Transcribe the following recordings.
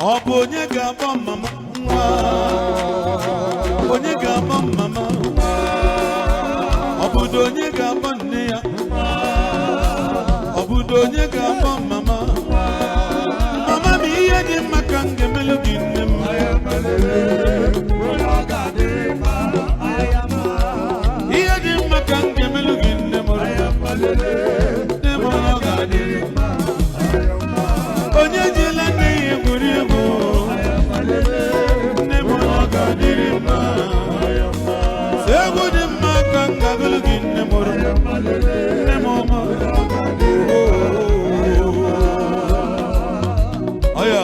Ọ bụ onye ga-akpọ mama nwa? Onye ga-akpọ mama? Ọ bụdo onye ga-akpọ nne ya? Ọ bụdo onye ga-akpọ mama? Mama m, ihe dị mma ka m ga-emelụ gị, nne m. Ihe dị mma ka m ga-emelụ gị, nne m. Nne m, ọ ga-adịrị mma. Onye jila nne ya egwuri egwu, nne m, ọ ga-adịrị mma. Sọ egwu dị mma ka m ga-agụlụ gị, nne m. Nne m ọma. Ọya.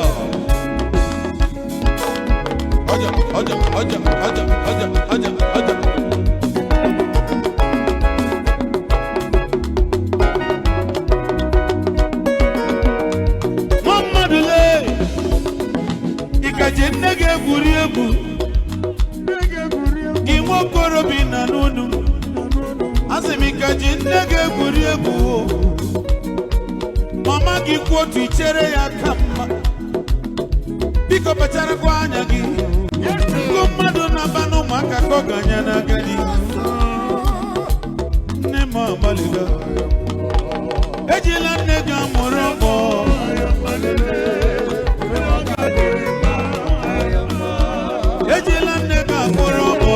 Ọja, ọja, ọja, ọja, ọja, ọja, ọja. Nwa mmadụ lee, ị ka ji nne gị egwuri egwu? Gị nwa okorobịa na n'unu, asị m, ị ka ji nne gị egwuri egwu? Mama gị kwuo otu, ichere ya ka mma. Biko kpacharakwa anya gị. Ngụ mmadụ na-aba n'ụmụaka ka ọ ga-anya n'agadi. Nne m, agbalịla, ejila nne gị amụrụ ọgbọ. Ejila nne gị amụrụ ọgbọ.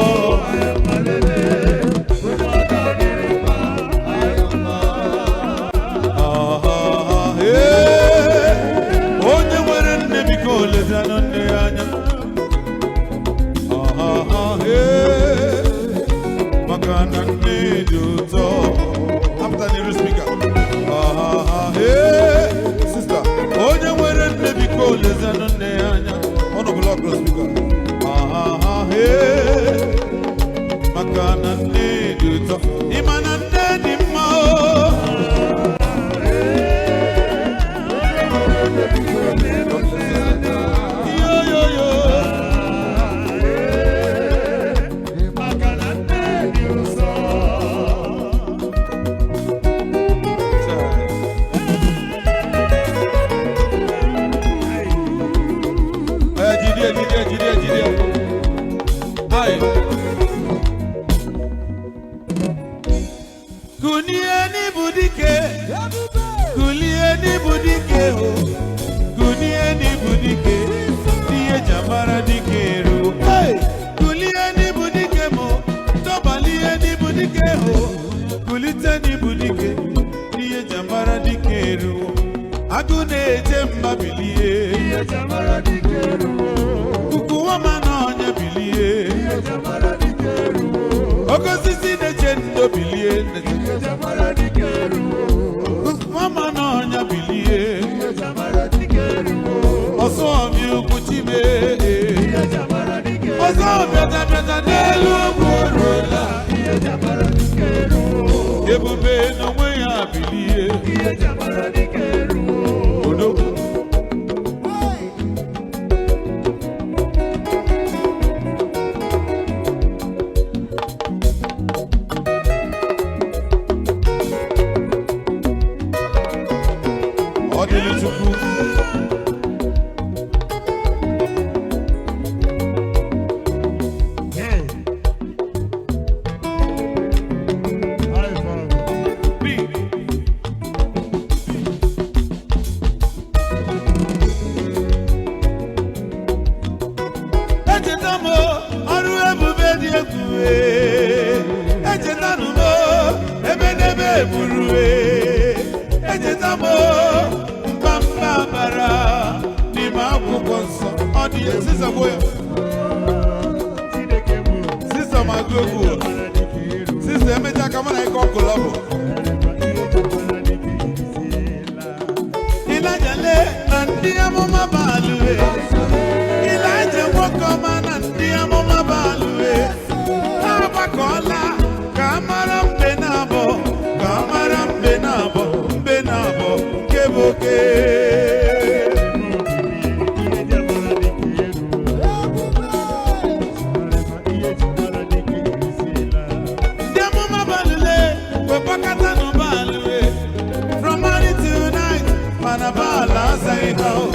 Ah, ee. Onye nwere nne, biko lezianụ nne ya anya. Ah, ee. Maka na nne dị ụtọ. Apụta n'iru speaker. Ah, ee. Sister, onye nwere nne, biko lezianụ nne ya anya. Ọnụ block speaker. Ah, ee. Maka na nne dị ụtọ. Ịma na nne dị mma o. Yo, yo, yo. Maka na nne dị ụsọ. Ẹ jide, jide, jide, jide. Ayi. Kunie n'ibu dike, kulie n'ibu dike o, kunie n'ibu dike, ihe eji amara dike eruo. Hey! Kulie n'ibu dike mo, tọbalie n'ibu dike o, kulite n'ibu dike, ihe eji amara dike eruo. Agụ na-eje mba, bilie. Ihe eji amara dike eruo. Kukuwama n'ọnya, bilie. Ihe eji amara dike eruo. Oke osisi na-eche ndo, bilie. Ihe eji amara dike eruo. Kukuwama n'ọnya, bilie. Ihe eji amara dike eruo. Ọsọ ọmị ukwu chime. Ihe eji amara dike. Ọsọ bịata bịata n'elu ugwu oruola. Ihe eji amara dike eruo. Ebube n'onwe ya, bilie. Ihe eji amara dike eruo. Odogwu. Ọ dịrị Chukwu. Hey. Hi, Father. B. Echeta m ọrụ ebube dị egwu ee. Echetanụ m ebe n'ebe eburu ee. Echeta m mba bara n'ime akwụkwọ nsọ. Ọ dị ya, sisa gbuo ya. Chineke bụ Sisa ma gụ egwu. amara dike eruo. Sisa, emechaa ka mụ na ịkọ kolabo. Ihe eji amara dike erisiela. Ịlaja lee na ndị amụma balue. Ịlaja nwoke ọma na ndị amụma balue. Ha agbakọọla ka a mara mbe na-abọ, ka a mara mbe na-abọ, mbe na-abọ nke bụ oke. Ihe eji amara dike eruo. Ihe eji amara dike erisiela. Ndị amụma balule wepakata nụ balue. From morning till night, mana Baal azaghị ha o.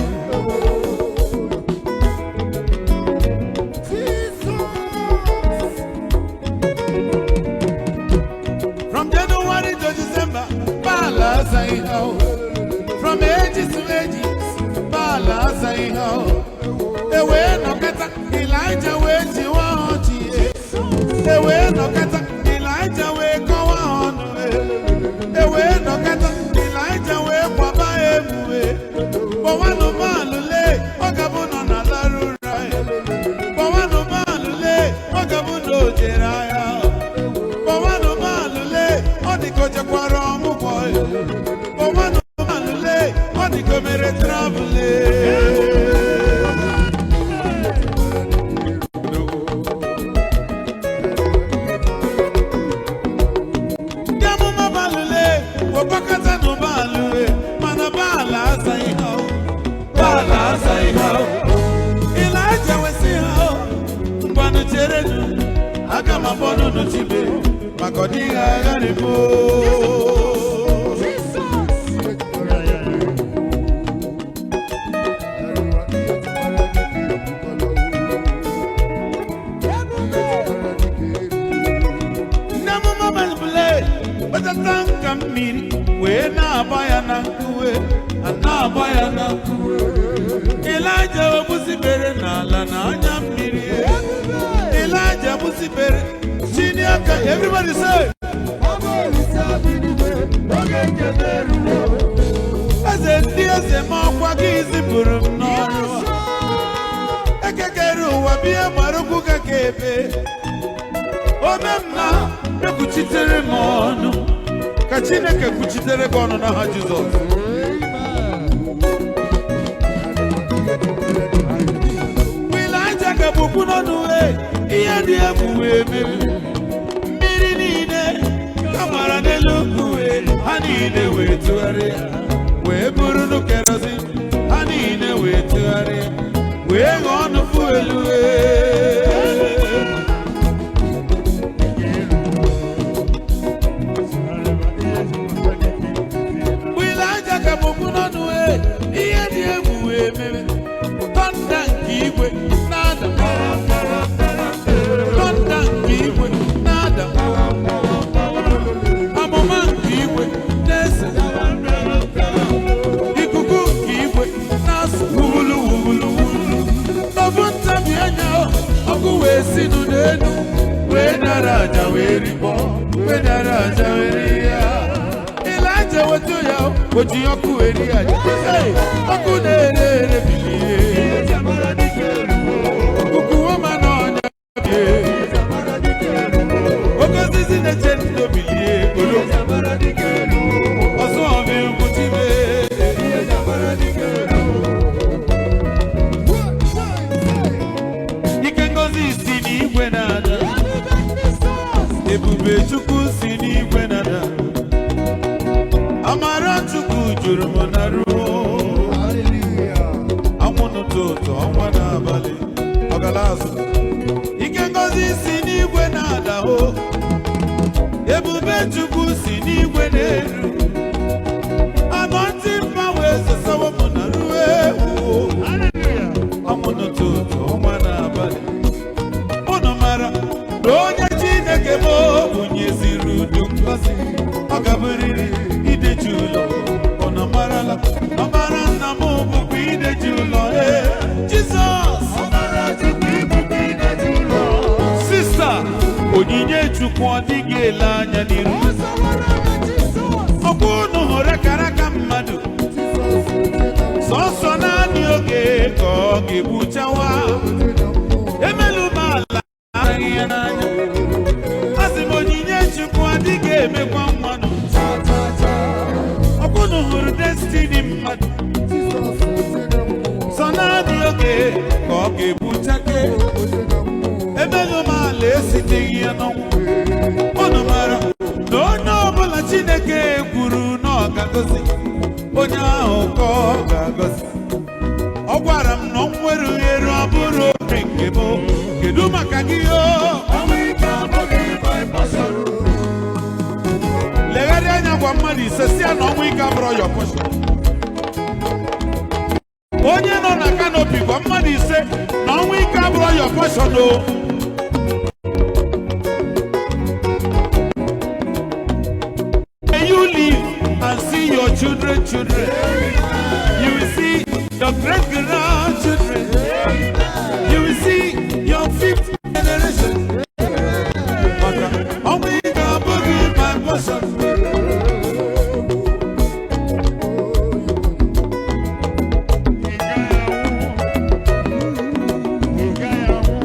azaghị ha o. From ages to ages, Baal azaghị ha o. E wee nọkọta, Ịlaịja wee jiwa ha ọchị e. E wee nọkọta, Ịlaịja wee kọwa ha ọnụ e. E wee nọkọta, Ịlaịja wee kwaba ha emu e. Kpọwanụ Baal lee, ọ gabụ nọ na larụ ụra e. Kpọwanụ Baal lee, ọ gabụ na o jere agha. Kpọwanụ Baal lee, ọ dị ka o jekwara ọmụgwọ e. Kpọwanụ Baal lee, ọ dị ka o mere travel e. Ndị amụma Baal lee, wekọtanụ Baal e, mana Baal azaghị ha o. Baal azaghị ha o. Ịlaịja wee sị ha o, ngwanụ cherenụ, aga m akpọ n'unu chibe, maka ọ dịghị agharịpụ. Ndị amụma Baal kpatata nka mmiri wee na-agba ya na nkuwe, a na-agba ya na nkuwe. Ịlaịja ogbusibere n'ala na anya mmiri. Ịlaịja gbusibere chini aka. Everybody say, eze ndị eze, ma ọkwa gị zipụrụ m n'ọrụ a. Ekekere ụwa bie gbara okwu ka ka ebe ome mma ekwuchitere m ọnụ. Ka Chineke kwuchitere gị ọnụ n'aha Jizọs. Mgbe Ịlaịja ga-ebukwu n'ọnụ e, ihe dị egwu wee mere. Mmiri niile ka gbara n'elu ugwu wee, ha niile wee tụgharịa wee bụrụ kerosene. Ha niile wee tụgharịa wee ghọọ ọnụ fuel wee. Mgbe Ịlaịja ka bụ okwu n'ọnụ e, ihe dị egwu wee mere. Thunder nke igwe na-ada, thunder nke igwe na-ada, amụma nke igwe na-ese, ikuku nke igwe na-asụ wulu wulu wulu. N'ofu ntabi anya, ọkụ wee sinụ n'elu wee dara aja wee rikpọ, wee dara aja wee rie ya. Ịlaịja wetu ya, o ji ọkụ eri aja. Hey! Ọkụ na-ere ere bilie, ikuku ọma n'ọnya bie, oke osisi na-eche ndụ bilie, odogwu ọsọ ọbịa nkwuchibe. Ike ngozi si n'igwe na-ada, ebube Chukwu si n'igwe na-ada, amara Chukwu juru m na ruo anwụ n'ụtụtụ, ọnwa n'abalị, ọgala azụ. Ike ngozi si n'igwe na-ada o, ebube Chukwu si n'igwe na-eru, anointing power ezesawo m na ruo ewu anwụ n'ụtụtụ, ọnwa n'abalị. Unu mara na onye Chineke bụ bunyeziri udu ngozi, ọ ga-abụrịrị ideji ụlọ. Unu marala, ọmara nna m bụkwa ideji ụlọ. Ee, Jizọs. Sister Onyinye Chukwu, ọ dịghị ele anya n'iru. Ọkwa unu hụrụ akara aka mmadụ, sọsọ naanị oge ka ọ ga-egbuchawa. Emelu m ala ahụghị ya n'anya. Asị m, onyinye Chukwu adịghị emekwa mmanụ. Ọkwa unu hụrụ destiny mmadụ, sọ naanị oge ka ọ ga-egbuchake. Emelu m ala esiteghị ya n'ọnwụ. Unu mara na onye ọbụla Chineke kwuru na ọ ga-agọzi, onye ahụ ka ọ ga-agọzi. Ọ gwara m na ọ nwere eru ọ bụrụ obi nke m. Kedu maka gị o? Legharịa anya gwa mmadụ ise si ya na ọnwụ ike abụrọ your portion. Onye nọ na canopy, gwa mmadụ ise na ọnwụ ike abụrọ your portion o. May you live and see your children. children children. You will see your great grandchildren. You will see your fifth generation. Maka ọnwụ ị ga-abụ gị my portion. Ị gaghị anwụ.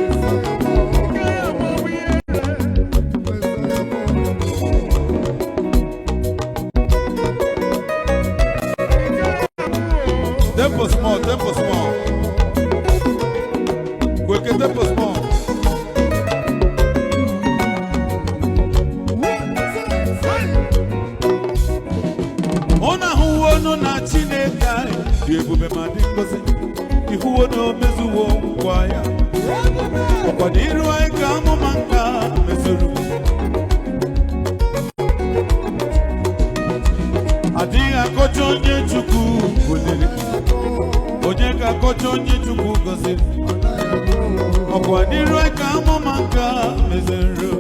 Ị gaghị anwụ ihere. Tempo small, tempo small. Kweke tempo small. Ọ na-ahụwo nụ na Chineke anyị dị ebube ma dị ngọzi. Ihuwo na o mezuwo nkwa ya. Ọkwa n'iru anyị ka amụma nka mezuru. Adịghị akọcha onye Chukwu gọziri. Onye ga-akọcha onye Chukwu gọziri. Ọkwa n'iru anyị ka amụma nka mezuru.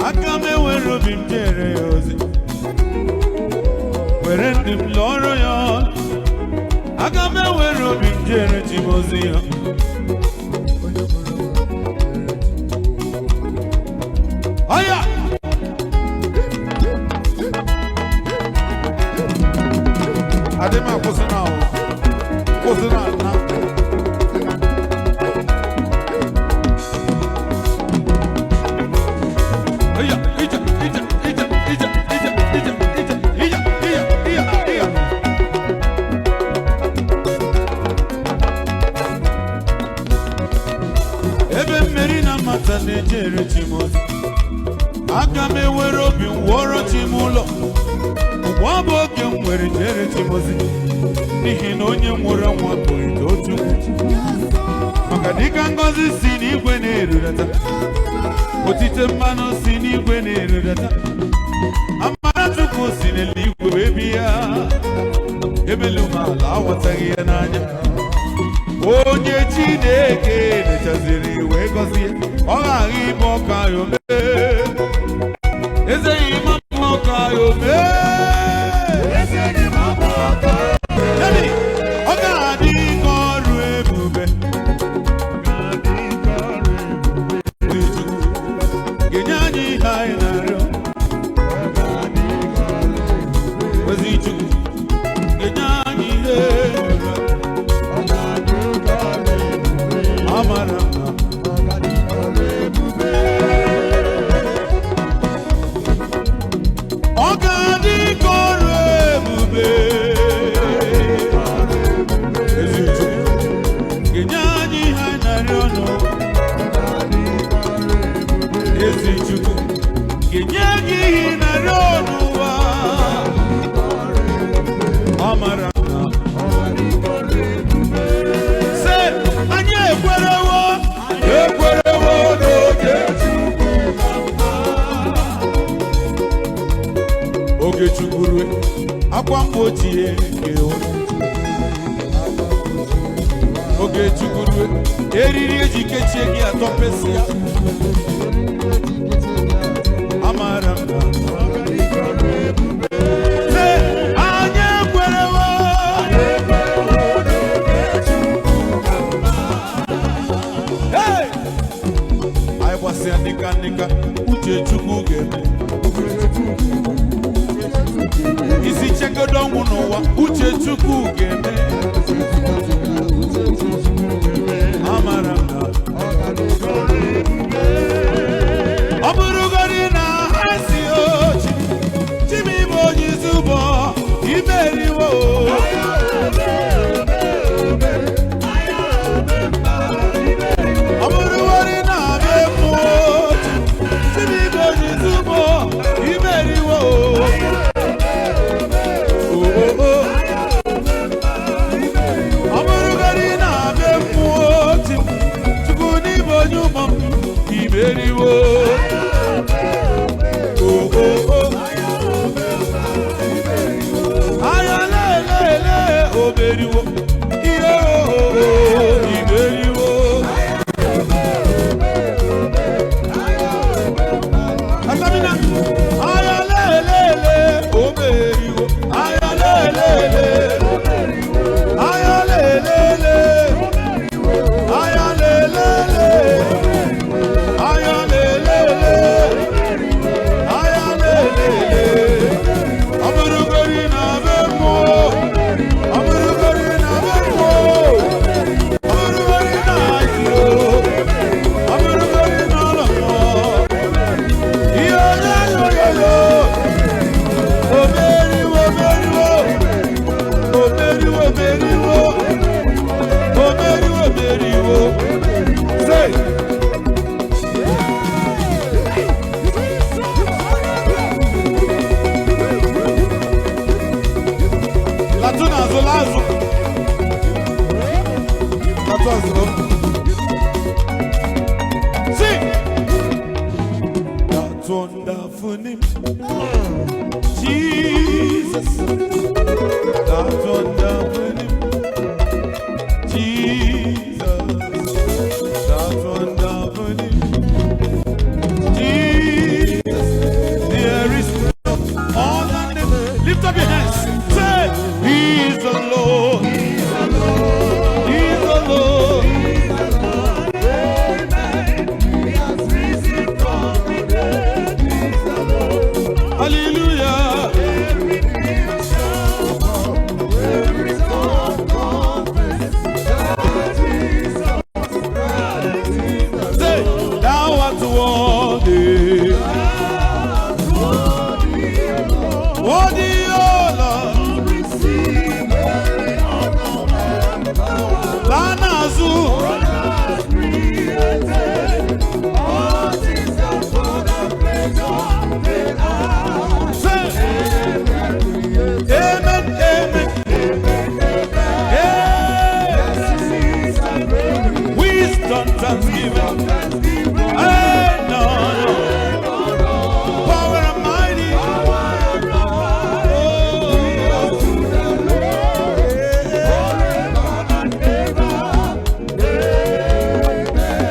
Aka m ewere obi m jere ya ozi, were ndị m lụọrọ ya ọlụ. Aka m ewere obi m jere chi m ozi ya. Ọya! Adị m akwụsị na ahụ. Kwụsị na na. Iya, ija, ija, ija, ija, ija, ija, ija, ija, iya, iya, iya. Ebe mmeri na mmata na-ejere chi m ozi. Aga m ewere obi m wụọrọ chi m ụlọ. Ugbu a bụ oge m nwere jere chi m ozi. N'ihi na onye nwụrụ anwụ abụghị Tochukwu. Maka dịka ngọzi si n'igwe na-erudata, otite mmanụ si n'igwe na-erudata, amara Chukwu si n'eluigwe wee bịa. Emelu m ala aghọtaghị ya n'anya. Onye Chineke nechaziri wee gọzie, ọ ghaghị ime ọka ya ome. Eze ya ime mma ọka ya ome. Yaani, ọ ga-adị ka ọrụ ebube. Dị Chukwu ga-enye anyị ihe anyị na-arịọ. Ezi Chukwu ga-enye anyị ihe ruru. Amara m na ọ ga-adị ka ọrụ ebube. Ezi Chukwu ga-enye anyị ihe anyị na-arịọ n'ụwa. Ezi Chukwu ga-enye gị ihe ị na-arịọ n'ụwa. Ọ mara na sị anyị ekwerewo, ekwerewo n'oge Chukwu ka mma. Oge Chukwu rue, akwa mgbochi ekewa. Oge Chukwu rue, eriri eji kechie gị atọpesị ya. Amara m na sị anyị ekwerewo. Hey! Anyị gbasịa nika nika, uche Chukwu ga-eme. Isi chegodo ọnwụ n'ụwa, uche Chukwu ga-eme. Amara m na ọ bụrụgodị na ha si ochi chimime onye isi ụbọ imeriwo. Ọ bụrụgodị na abịa mmụọ chimime onye isi ụbọ imeriwo. Oh, oh, oh. Aya lelele, o meriwo. Aya lelele, aya lelele, aya lelele, aya lelele, aya lelele. Ọ bụrụgodi na be mmụọ, ọ bụrụgodi na be mmụọ, ọ bụrụgodi na iro, ọ bụrụgodi na ụlọ mmụọ. Ihe oyoyoyo, o meriwo, meriwo, o meriwo, meriwo, o meriwo, meriwo. Say. Latụ n'azụ, laa azụ. Latụ azụ. Sing. That wonderful name, Jesus. That wonderful name, Jesus. That wonderful name, Jesus. There is no other name. Lift up your hands. Say, He is the Lord. He is the Lord. Hallelujah. Say, thou art worthy. Worthy, O Lord. Laa n'azụ. Say, amen, amen. Hey. Wisdom, thanksgiving. Hey, no, no. Power and mighty. Oh.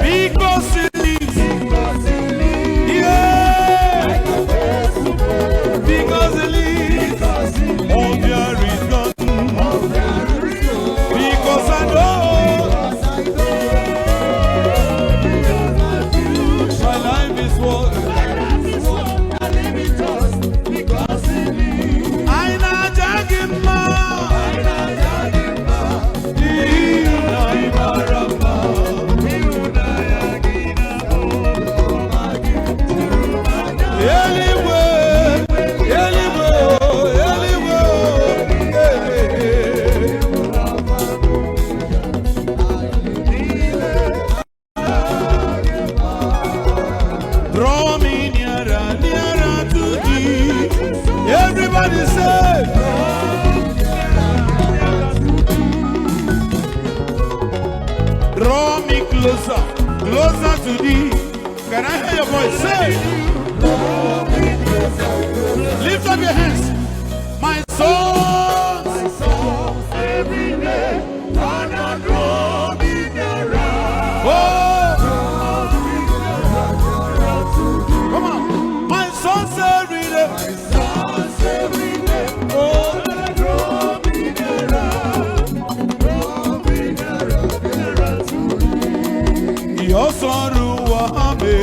Because he lives. Yeah. Because he lives. All fear is gone. Because I know my life is worth. Anyị na-aja gị mma. N'ihi na ị mara mma. Eluigwe, eluigwe, o, eluigwe, o, eh, eh, eh. Draw me nearer, nearer to thee. Everybody say, draw me closer, closer to thee. Can I hear your voice? Say, lift up your hands. My soul, oh, come on. My soul's every day. Oh, your son, Ruahame.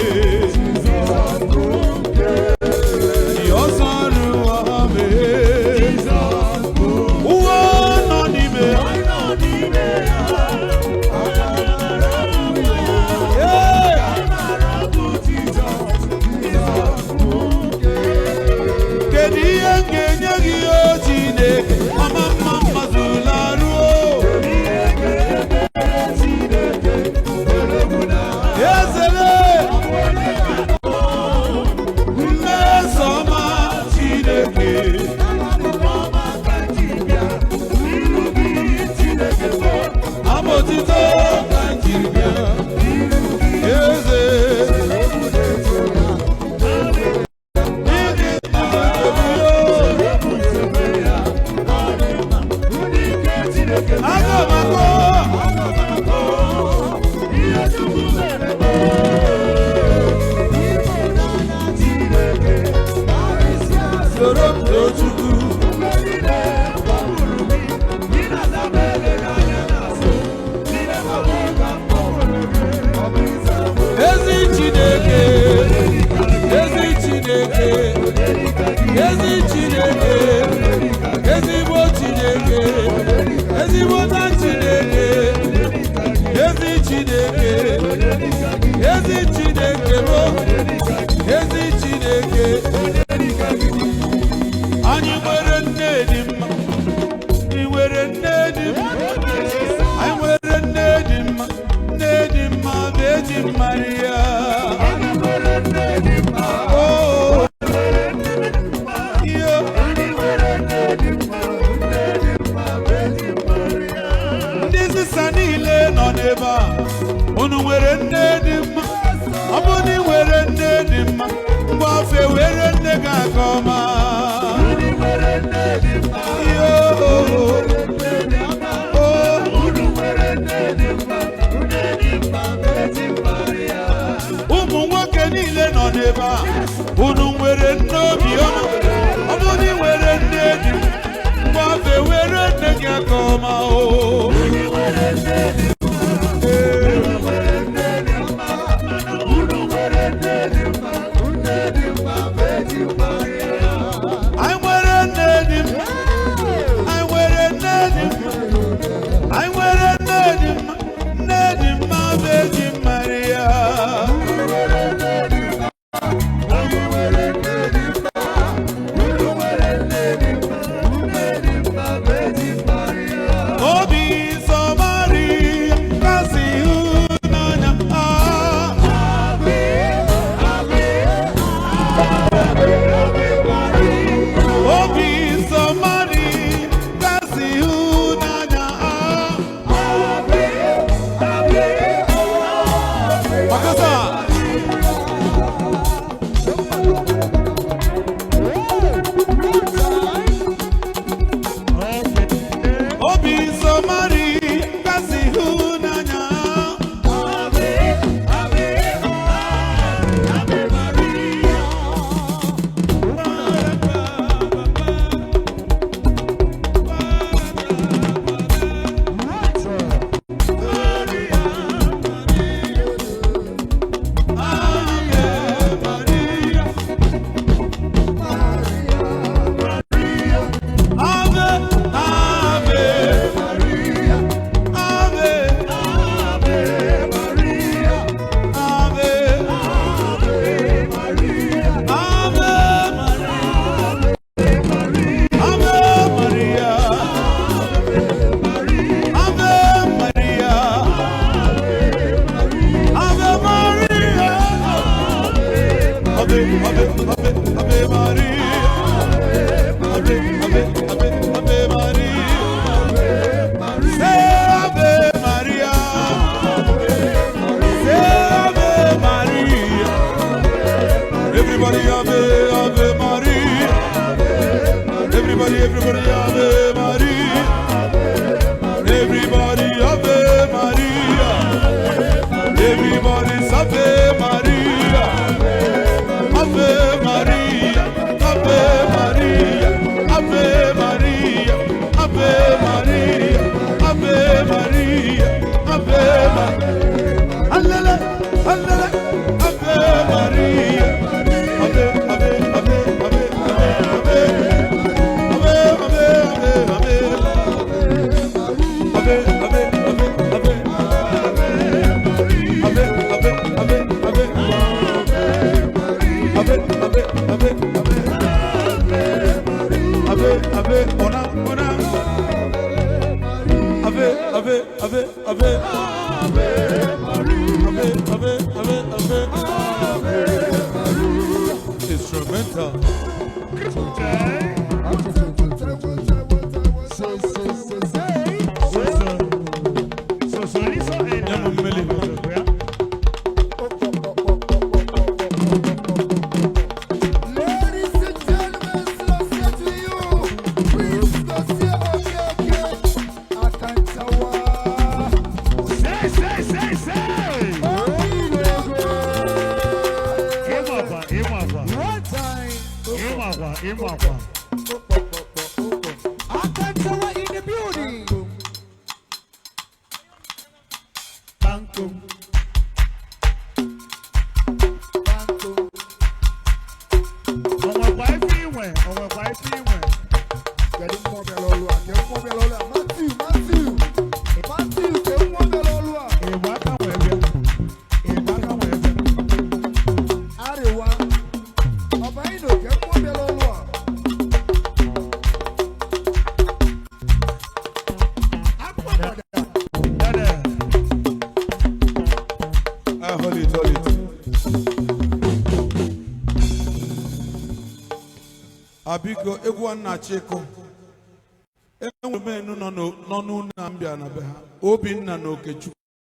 Soro m too Chukwu. Ezi Chineke, ezi Chineke, ezi Chineke, ezigbo Chineke, ezigbo na Chineke, ezi Chineke, ezi Chineke mo, ezi Chineke. Anyị nwere nne dị mma, ị nwere nne dị mma, anyị nwere nne dị mma, nne dị mma Virgin Maria. Oh, yeah. Ndị sista niile nọ n'ebe a, unu nwere nne dị mma. Ọ bụrụ na ị nwere nne dị mma, ngwa ofe were nne gị aka ọma. Yo, oh. Ụmụ nwoke niile nọ n'ebe a, unu nwere nne obiọma. Ọ bụrụ na ị nwere nne dị mma, ngwa ofe were nne gị aka ọma o. Ee. Anyị nwere nne dị mma, anyị nwere nne dị mma, anyị nwere nne dị mma, nne dị mma Virgin Maria. Obi sọ Maria kasị ịhụnanya. Ah. Obi sọ Maria kasị ịhụnanya. Ah. Makasa. Obi sọ Maria kasị ịhụnanya. Ave Maria. Ave, Ave, Ave, Ave, Maria, Ave, Maria, Ave Maria, Ave Maria, Ave Maria, Ave, Ave, Ave, Ave Maria. Ave, Ave, Ave, Ave Maria. Say Ave Maria. Say Ave Maria. Everybody Ave, Ave Maria. Everybody, everybody Ave Maria. Everybody Ave Maria. Everybody Ave Maria. Ave Maria, Ave Maria, Ave Maria, Ave Maria, Ave Maria, Ave Maria. Allele, allele, Ave Maria. Ave, Ave, Ave, Ave, Ave, Ave. Ave, Ave, Ave, Ave. Ave, Ave, Ave, Ave. Ave, Ave, Ave, Ave. Ave, Ave, Ave, Ave. Ave, Ave, ona, ona. Ave, Ave, Ave, Ave. Ave, Ave, Ave, Ave. Instrumental. Nye m mmiri. Ladies and gentlemen, say to you, Prince Dozie Okeke, Akantawa. Say, say, say, say. Obilogo. Ịmaba, ịmaba. One time. Ịmakwa, ịmakwa. Akantawa in the building. Tanko. Onwekwa ife inwe, onwekwa ife inwe. Kedu mmụọ bịara ọlụ a? Kedu mmụọ bịara ọlụ a? Matthew, Matthew, Matthew, kedu mmụọ bịara ọlụ a? Ịgba aka wee bịa. Ịgba aka wee bịa. Arịwa. Ọbaino, kedu mmụọ bịara ọlụ a? Akpọkọda. Dede. Ah, hold it, hold it. Abiko, egwu a nna-achọ ịkụ. Enwere m enu nọ n'ụlọ na mbịa na be ha. Obinna na Okechukwu.